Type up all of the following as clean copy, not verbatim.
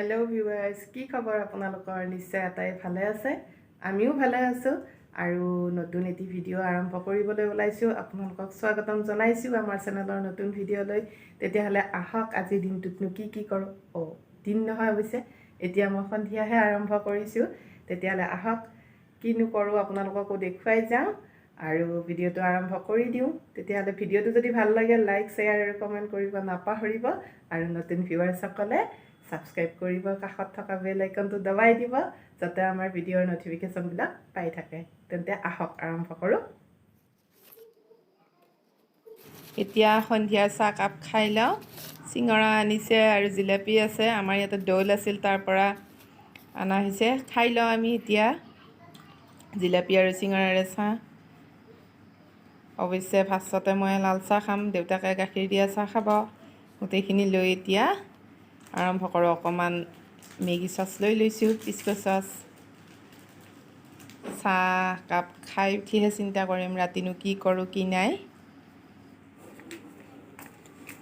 Hello' viewers, কি খবৰ আপোনালোকৰ? নিশ্চয় আটাই ভালে আছে। আমিও ভালে আছোঁ আৰু নতুন এটি ভিডিঅ' আৰম্ভ কৰিবলৈ ওলাইছোঁ। আপোনালোকক স্বাগতম জনাইছোঁ আমাৰ চেনেলৰ নতুন ভিডিঅ'লৈ। তেতিয়াহ'লে আহক, আজিৰ দিনটোতনো কি কি কৰোঁ। অ' দিন নহয় অৱশ্যে, এতিয়া মই সন্ধিয়াহে আৰম্ভ কৰিছোঁ। তেতিয়াহ'লে আহক, কিনো কৰোঁ আপোনালোককো দেখুৱাই যাওঁ আৰু ভিডিঅ'টো আৰম্ভ কৰি দিওঁ। তেতিয়াহ'লে ভিডিঅ'টো যদি ভাল লাগে, লাইক, শ্বেয়াৰ আৰু কমেণ্ট কৰিব নাপাহৰিব আৰু নতুন ভিউৱাৰ্ছসকলে ছাবস্ক্ৰাইব কৰিব, কাষত থকা বেল আইকনটো দবাই দিব, যাতে আমাৰ ভিডিঅ'ৰ ন'টিফিকেশ্যনবিলাক পাই থাকে। তেন্তে আহক, আৰম্ভ কৰোঁ। এতিয়া সন্ধিয়া চাহকাপ খাই লওঁ। চিঙৰা আনিছে আৰু জিলাপি আছে। আমাৰ ইয়াতে দৌল আছিল, তাৰ পৰা অনা হৈছে। খাই লওঁ আমি এতিয়া জিলাপি আৰু চিঙৰাৰে চাহ। অৱশ্যে ফাৰ্ষ্টতে মই লাল চাহ খাম, দেউতাকে গাখীৰ দিয়া চাহ খাব। গোটেইখিনি লৈ এতিয়া আৰম্ভ কৰোঁ। অকণমান মেগী চচ লৈ লৈছোঁ, পিস্কো চচ। চাহ কাপ খাই উঠিহে চিন্তা কৰিম ৰাতিনো কি কৰোঁ কি নাই।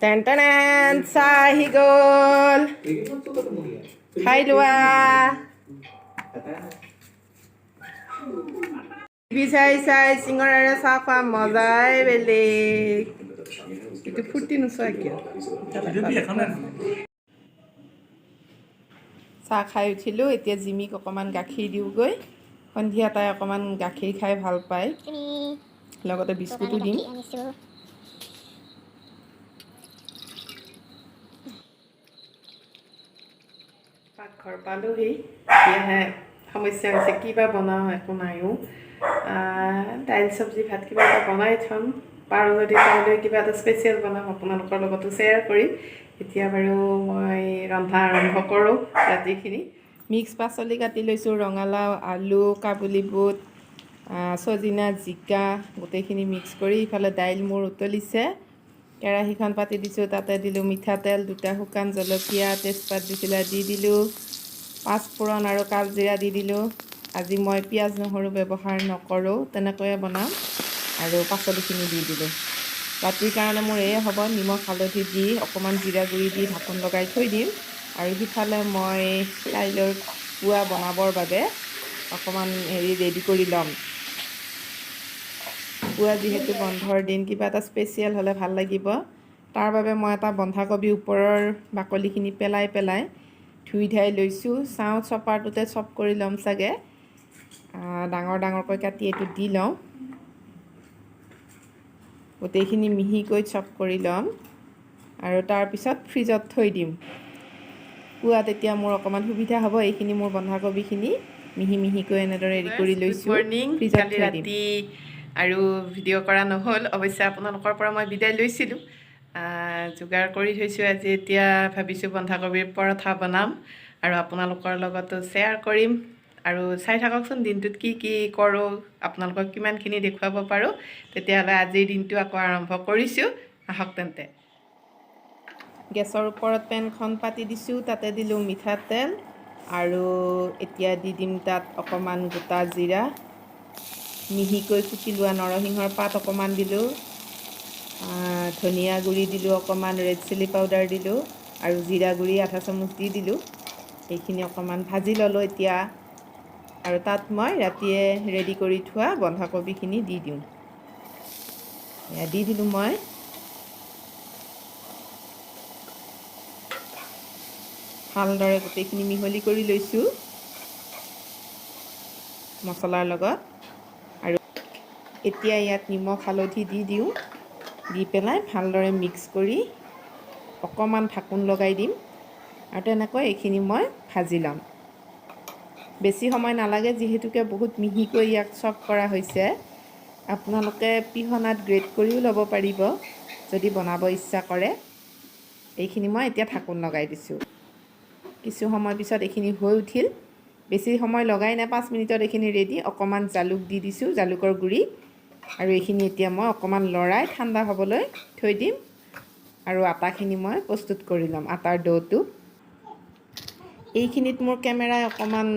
টেন টেন, চাহ আহি গ'ল, খাই লোৱা। টিভি চাই চাই চিঙৰাৰে চাহ খোৱা মজাই বেলেগ। এইটো ফূৰ্তি নোচোৱা কিয়? চাহ খাই উঠিলোঁ। এতিয়া জিমিক অকণমান গাখীৰ দিওঁগৈ। সন্ধিয়া তাই অকণমান গাখীৰ খাই ভাল পায়। লগতে বিস্কুটো দিম। আনিছোঁ। পাকঘৰ পালোহি। এতিয়াহে সমস্যা হৈছে, কিবা বনাওঁ, একো নাইও। দাইল, চব্জি, ভাত কিবা এটা বনাই থ'ম। পাৰোঁ যদি কাইলৈ কিবা এটা স্পেচিয়েল বনাম, আপোনালোকৰ লগতো শ্বেয়াৰ কৰিম। এতিয়া বাৰু মই ৰন্ধা আৰম্ভ কৰোঁ। ৰাতিখিনি মিক্স পাচলি কাটি লৈছোঁ, ৰঙালাও, আলু, কাবুলী বুট, ছজিনা, জিকা, গোটেইখিনি মিক্স কৰি। ইফালে দাইল মোৰ উতলিছে। কেৰাহীখন পাতি দিছোঁ, তাতে দিলোঁ মিঠাতেল, দুটা শুকান জলকীয়া, তেজপাত দিছিলে দি দিলোঁ, পাঁচফোৰণ আৰু কালজিৰা দি দিলোঁ। আজি মই পিঁয়াজ নহৰু ব্যৱহাৰ নকৰোঁ, তেনেকৈয়ে বনাম। আৰু পাচলিখিনি দি দিলোঁ। ৰাতিৰ কাৰণে মোৰ এয়ে হ'ব। নিমখ হালধি দি অকণমান জিৰা গুড়ি দি ঢাকোন লগাই থৈ দিম। আৰু সিফালে মই কাইলৈ পুৱা বনাবৰ বাবে অকণমান হেৰি ৰেডি কৰি ল'ম। পুৱা যিহেতু বন্ধৰ দিন, কিবা এটা স্পেচিয়েল হ'লে ভাল লাগিব। তাৰ বাবে মই এটা বন্ধাকবি ওপৰৰ বাকলিখিনি পেলাই পেলাই ধুই ধাই লৈছোঁ। চাওঁ, চপাৰটোতে চপ কৰি ল'ম চাগে। ডাঙৰ ডাঙৰকৈ কাটি এইটো দি লওঁ। গোটেইখিনি মিহিকৈ চপ কৰি ল'ম আৰু তাৰপিছত ফ্ৰিজত থৈ দিম। পুৱা তেতিয়া মোৰ অকণমান সুবিধা হ'ব। এইখিনি মোৰ বন্ধাকবিখিনি মিহি মিহিকৈ এনেদৰে ৰেডি কৰি লৈছোঁ, ফ্ৰিজত কালি থৈ দিম। ৰাতি আৰু ভিডিঅ' কৰা নহ'ল। অৱশ্যে আপোনালোকৰ পৰা মই বিদায় লৈছিলোঁ। যোগাৰ কৰি থৈছোঁ আজি। এতিয়া ভাবিছোঁ বন্ধাকবিৰ পৰঠা বনাম আৰু আপোনালোকৰ লগতো শ্বেয়াৰ কৰিম। আৰু চাই থাককচোন, দিনটোত কি কি কৰোঁ, আপোনালোকক কিমানখিনি দেখুৱাব পাৰোঁ। তেতিয়াহ'লে আজিৰ দিনটো আকৌ আৰম্ভ কৰিছোঁ। আহক তেন্তে। গেছৰ ওপৰত পেনখন পাতি দিছোঁ, তাতে দিলোঁ মিঠাতেল আৰু এতিয়া দি দিম তাত অকণমান গোটা জিৰা, মিহিকৈ কুটি লোৱা নৰসিংহৰ পাত অকণমান দিলোঁ, ধনিয়া গুড়ি দিলোঁ অকণমান, ৰেড চিলি পাউডাৰ দিলোঁ আৰু জিৰা গুড়ি আধা চামুচ দি দিলোঁ। এইখিনি অকণমান ভাজি ল'লোঁ এতিয়া আৰু তাত মই ৰাতিয়ে ৰেডি কৰি থোৱা বন্ধাকবিখিনি দি দিওঁ। এয়া দি দিলোঁ মই। ভালদৰে গোটেইখিনি মিহলি কৰি লৈছোঁ মছলাৰ লগত। আৰু এতিয়া ইয়াত নিমখ হালধি দি দিওঁ। দি পেলাই ভালদৰে মিক্স কৰি অকণমান ঢাকোন লগাই দিম আৰু তেনেকৈ এইখিনি মই ভাজি ল'ম। বেছি সময় নালাগে, যিহেতুকে বহুত মিহিকৈ ইয়াক চপ কৰা হৈছে। আপোনালোকে পিহনাত গ্ৰেট কৰিও ল'ব পাৰিব, যদি বনাব ইচ্ছা কৰে। এইখিনি মই এতিয়া ঢাকোন লগাই দিছোঁ। কিছু সময় পিছত এইখিনি হৈ উঠিল। বেছি সময় লগাই নাই, 5 মিনিটত এইখিনি ৰেডি। অকণমান জালুক দি দিছোঁ, জালুকৰ গুড়ি। আৰু এইখিনি এতিয়া মই অকণমান লৰাই ঠাণ্ডা হ'বলৈ থৈ দিম আৰু আটাখিনি মই প্ৰস্তুত কৰি ল'ম, আটাৰ ড'টো। এইখিনিত মোৰ কেমেৰাই অকণমান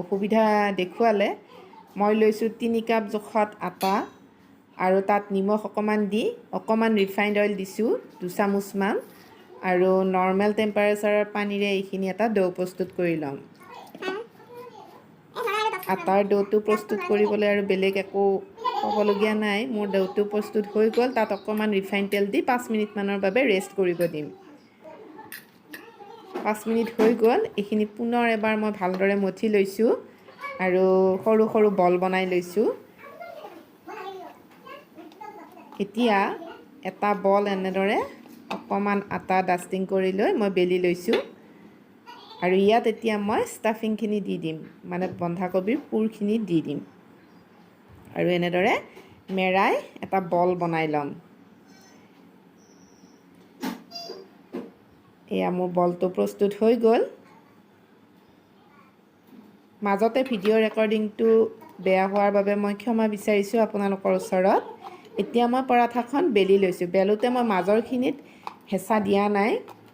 অসুবিধা দেখুৱালে। মই লৈছোঁ 3 কাপ জোখত আটা আৰু তাত নিমখ অকণমান দি অকণমান ৰিফাইণ্ড অইল দিছোঁ দুচামুচমান। আৰু নৰ্মেল টেম্পাৰেচাৰৰ পানীৰে এইখিনি এটা ডো প্ৰস্তুত কৰি ল'ম। আটাৰ ডোটো প্ৰস্তুত কৰিবলৈ আৰু বেলেগ একো ক'বলগীয়া নাই। মোৰ ডোটো প্ৰস্তুত হৈ গ'ল। তাত অকণমান ৰিফাইন তেল দি 5 মিনিটমানৰ বাবে ৰেষ্ট কৰিব দিম। 5 মিনিট হৈ গ'ল। এইখিনি পুনৰ এবাৰ মই ভালদৰে মঠি লৈছোঁ আৰু সৰু সৰু বল বনাই লৈছোঁ। এতিয়া এটা বল এনেদৰে অকণমান আটা ডাষ্টিং কৰি লৈ মই বেলি লৈছোঁ আৰু ইয়াত এতিয়া মই ষ্টাফিংখিনি দি দিম, মানে বন্ধাকবিৰ পুৰখিনি দি দিম আৰু এনেদৰে মেৰাই এটা বল বনাই ল'ম। এয়া মোৰ বলটো প্ৰস্তুত হৈ গ'ল। মাজতে ভিডিঅ' ৰেকৰ্ডিংটো বেয়া হোৱাৰ বাবে মই ক্ষমা বিচাৰিছোঁ আপোনালোকৰ ওচৰত। এতিয়া মই পৰাঠাখন বেলি লৈছোঁ। বেলোতে মই মাজৰখিনিত হেঁচা দিয়া নাই,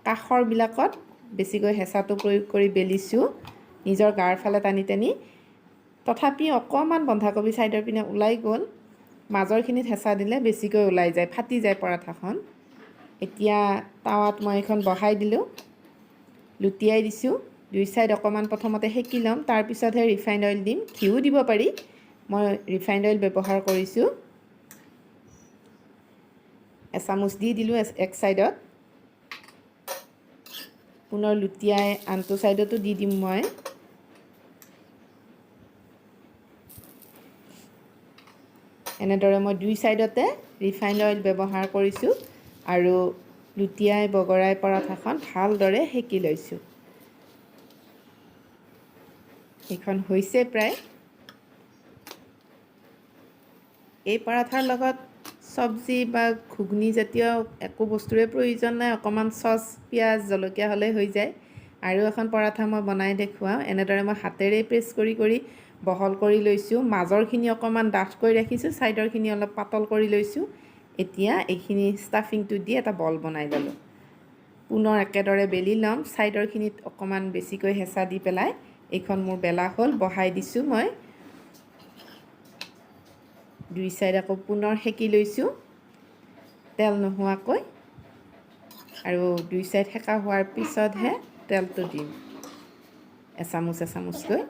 কাষৰবিলাকত বেছিকৈ হেঁচাটো প্ৰয়োগ কৰি বেলিছোঁ নিজৰ গাৰ ফালে টানি টানি। তথাপি অকণমান বন্ধাকবি ছাইডৰ পিনে ওলাই গ'ল। মাজৰখিনিত হেঁচা দিলে বেছিকৈ ওলাই যায়, ফাটি যায় পৰাঠাখন। এতিয়া টাৱাত মই এইখন বহাই দিলোঁ, লুটিয়াই দিছোঁ। দুই ছাইড অকণমান প্ৰথমতে সেকি ল'ম, তাৰপিছতহে ৰিফাইণ্ড অইল দিম। ঘিও দিব পাৰি, মই ৰিফাইণ্ড অইল ব্যৱহাৰ কৰিছোঁ। এচামুচ দি দিলোঁ এক ছাইডত। পুনৰ লুটিয়াই আনটো ছাইডতো দি দিম মই। এনেদৰে মই দুই ছাইডতে ৰিফাইণ্ড অইল ব্যৱহাৰ কৰিছোঁ আৰু লুটিয়াই বগৰাই পৰাঠাখন ভালদৰে সেকি লৈছোঁ। এইখন হৈছে প্ৰায়। এই পৰাঠাৰ লগত চব্জি বা ঘুগনি জাতীয় একো বস্তুৰে প্ৰয়োজন নাই। অকণমান চচ, পিঁয়াজ, জলকীয়া হ'লেই হৈ যায়। আৰু এখন পৰাঠা মই বনাই দেখুৱাওঁ। এনেদৰে মই হাতেৰে প্ৰেছ কৰি কৰি বহল কৰি লৈছোঁ। মাজৰখিনি অকণমান ডাঠকৈ ৰাখিছোঁ, ছাইডৰখিনি অলপ পাতল কৰি লৈছোঁ। এতিয়া এইখিনি ষ্টাফিংটো দি এটা বল বনাই ল'লোঁ। পুনৰ একেদৰে বেলি ল'ম, ছাইডৰখিনিত অকণমান বেছিকৈ হেঁচা দি পেলাই। এইখন মোৰ বেলা হ'ল, বহাই দিছোঁ মই। দুই ছাইড আকৌ পুনৰ সেকি লৈছোঁ তেল নোহোৱাকৈ আৰু দুই ছাইড সেকা হোৱাৰ পিছতহে তেলটো দিম এচামুচ এচামুচকৈ।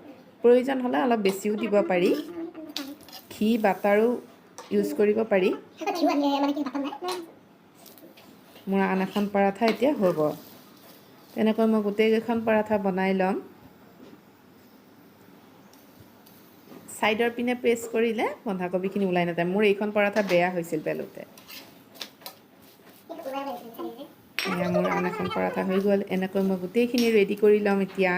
প্ৰয়োজন হ'লে অলপ বেছিও দিব পাৰি। ঘি, বাটাৰো ইউজ কৰিব পাৰি। মোৰ আন এখন পৰাঠা এতিয়া হ'ব। তেনেকৈ মই গোটেইকেইখন পৰাঠা বনাই ল'ম। ছাইডৰ পিনে প্ৰেছ কৰিলে বন্ধাকবিখিনি ওলাই নাযায়। মোৰ এইখন পৰাঠা বেয়া হৈছিল বেলোতে। এয়া মোৰ আন এখন পৰাঠা হৈ গ'ল। এনেকৈ মই গোটেইখিনি ৰেডি কৰি ল'ম এতিয়া।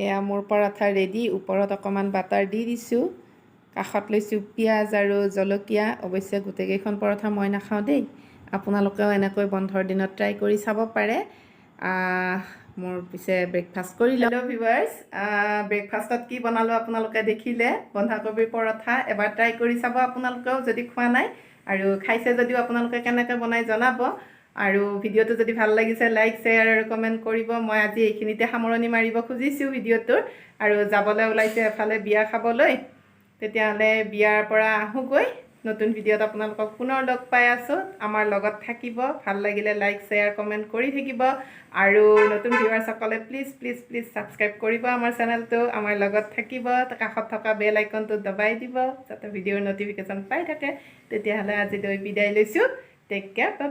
এয়া মোৰ পৰাঠা ৰেডি। ওপৰত অকণমান বাটাৰ দি দিছোঁ। কাষত লৈছোঁ পিঁয়াজ আৰু জলকীয়া। অৱশ্যে গোটেইকেইখন পৰঠা মই নাখাওঁ দেই। আপোনালোকেও এনেকৈ বন্ধৰ দিনত ট্ৰাই কৰি চাব পাৰে। মোৰ পিছে ব্ৰেকফাষ্ট কৰি। হেল্ল' ভিউৱাৰ্ছ, ব্ৰেকফাষ্টত কি বনালোঁ আপোনালোকে দেখিলে। বন্ধাকবিৰ পৰঠা এবাৰ ট্ৰাই কৰি চাব আপোনালোকেও যদি খোৱা নাই আৰু খাইছে যদিও আপোনালোকে কেনেকৈ বনাই জনাব। আৰু ভিডিঅ'টো যদি ভাল লাগিছে, লাইক, শ্বেয়াৰ আৰু কমেণ্ট কৰিব। মই আজি এইখিনিতে সামৰণি মাৰিব খুজিছোঁ ভিডিঅ'টোৰ আৰু যাবলৈ ওলাইছোঁ এফালে বিয়া খাবলৈ। তেতিয়াহ'লে বিয়াৰ পৰা আহোঁগৈ। নতুন ভিডিঅ'ত আপোনালোকক পুনৰ লগ পাই আছোঁ। আমাৰ লগত থাকিব। ভাল লাগিলে লাইক, শ্বেয়াৰ, কমেণ্ট কৰি থাকিব আৰু নতুন ভিউৱাৰ্ছসকলে প্লিজ প্লিজ প্লিজ ছাবস্ক্ৰাইব কৰিব আমাৰ চেনেলটো। আমাৰ লগত থাকিব। কাষত থকা বেল আইকনটো দবাই দিব যাতে ভিডিঅ'ৰ ন'টিফিকেশ্যন পাই থাকে। তেতিয়াহ'লে আজিলৈ বিদায় লৈছোঁ। Take care, bye.